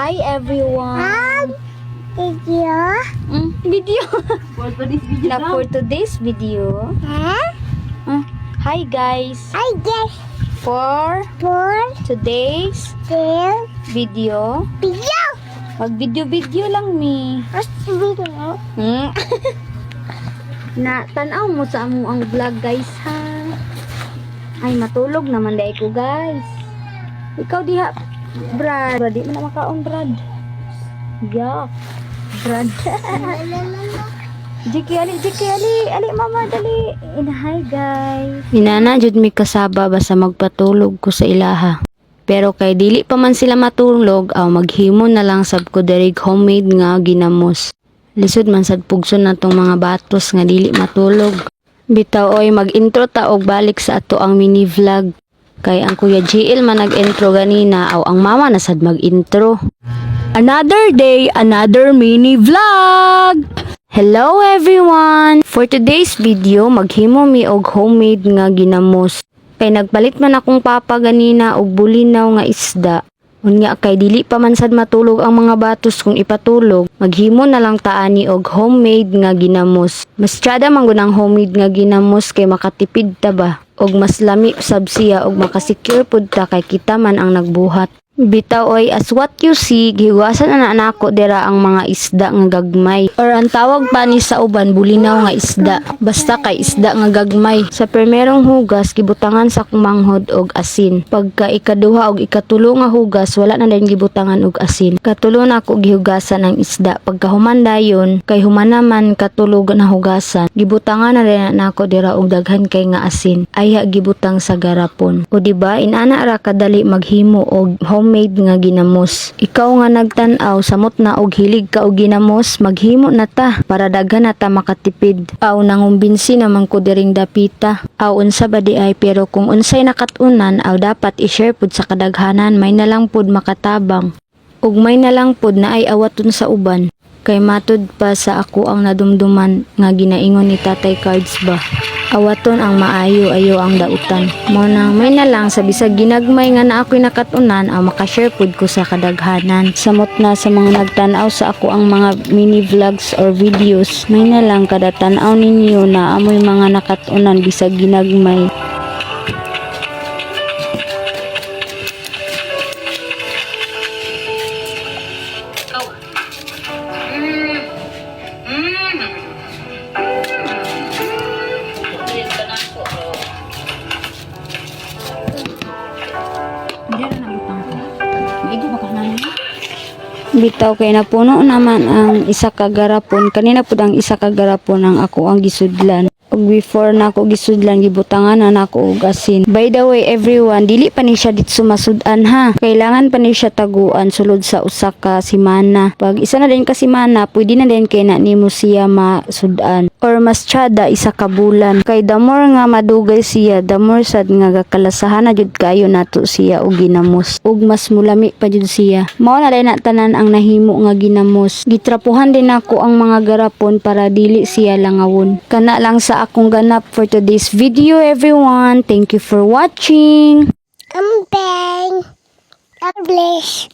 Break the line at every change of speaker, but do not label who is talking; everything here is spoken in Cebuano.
Hi everyone.
Video.
Video.
For today's video
Na
daw.
for today's video.
Huh?
Hi guys.
I guess
For
for
today's
the
video,
video.
Mag video video lang mi.
What's the video?
Na tan-aw mo sa amo ang vlog, guys, ha. Ay, matulog naman dai ko, guys. Ikaw diha, Brad. Brad, di mo na makaon, Brad. Yuck. Brad. Jiki, ali, Jiki, ali, ali, mama, dali. In, hi, guys. Inana, jud mi kasaba basta magpatulog ko sa ilaha. Pero kay dili pa man sila matulog, aw maghimo na lang sab ko dirig homemade nga ginamos. Lisod man sad pugson na tong mga batos nga dili matulog. Bitaw oy, mag-intro ta og balik sa ato ang mini vlog. Kay ang Kuya GL man nag-intro ganina, aw ang mama na sad mag-intro. Another day, another mini vlog. Hello everyone! For today's video, maghimo mi og homemade nga ginamos. Kay nagpalit man akong papa ganina og bulinaw nga isda. Unya kay dili pa man sad matulog ang mga batos kung ipatulog, maghimo na lang taani og homemade nga ginamos. Mas tsada man gud ang homemade nga ginamos kay makatipid ta ba. Og mas lami sab siya og makasecure pud ta kay kita man ang nagbuhat. Bitaw oy, as what you see, gihugasan na nako dira ang mga isda nga gagmay. Or ang tawag pa ni sa uban, bulinaw nga isda. Basta kay isda nga gagmay. Sa primerong hugas, gibutangan sa kumanghod og asin. Pagka ikaduha og ikatulo nga hugas, wala na din gibutangan og asin. Katulo na ako gihugasan ang isda. Pagka human dayon, kay human naman katulo na hugasan, gibutangan na rin nako dira og daghan kay nga asin. Ayha gibutang sa garapon. O di ba, inana ra kadali maghimo og homemade nga ginamos. Ikaw nga nagtan-aw, samot na og hilig ka og ginamos, maghimo na ta para daghan na ta makatipid. Aw nangumbinsi naman ko diring dapita. Aw unsa ba di ay, pero kung unsay nakatunan, aw dapat i-share pud sa kadaghanan, may na lang pud makatabang. Ug may na lang pud na ay awaton sa uban. Kay matud pa sa ako ang nadumduman nga ginaingon ni Tatay Cards ba. Awaton ang maayo, ayo ang dautan. Mao nang may na lang sa bisag ginagmay nga na ako'y nakatunan, ang makashare pud ko sa kadaghanan. Samot na sa mga nagtan-aw sa ako ang mga mini vlogs or videos. May na lang kada tan-aw ninyo na amoy mga nakatunan bisag ginagmay. Bitaw kay napuno naman ang isa ka garapon. Kanina pud ang isa ka garapon ang ako ang gisudlan. Ug before na ako gisudlan, gibutangan na nako og asin. By the way everyone, dili pa ni siya ditso masud-an ha. Kailangan pa ni siya taguan sulod sa usa ka semana. Pag isa na din ka semana, pwede na din kay na nimo siya masud-an. Or mas tsada isa ka bulan. Kay the more nga madugay siya, the more sad nga gakalasahan na jud kayo nato siya og ginamos. Ug mas mulami pa jud siya. Mao na din na tanan ang nahimo nga ginamos. Gitrapuhan din nako ang mga garapon para dili siya langawon. Kana lang sa akong ganap for today's video everyone. Thank you for watching.
I'm bang. God bless.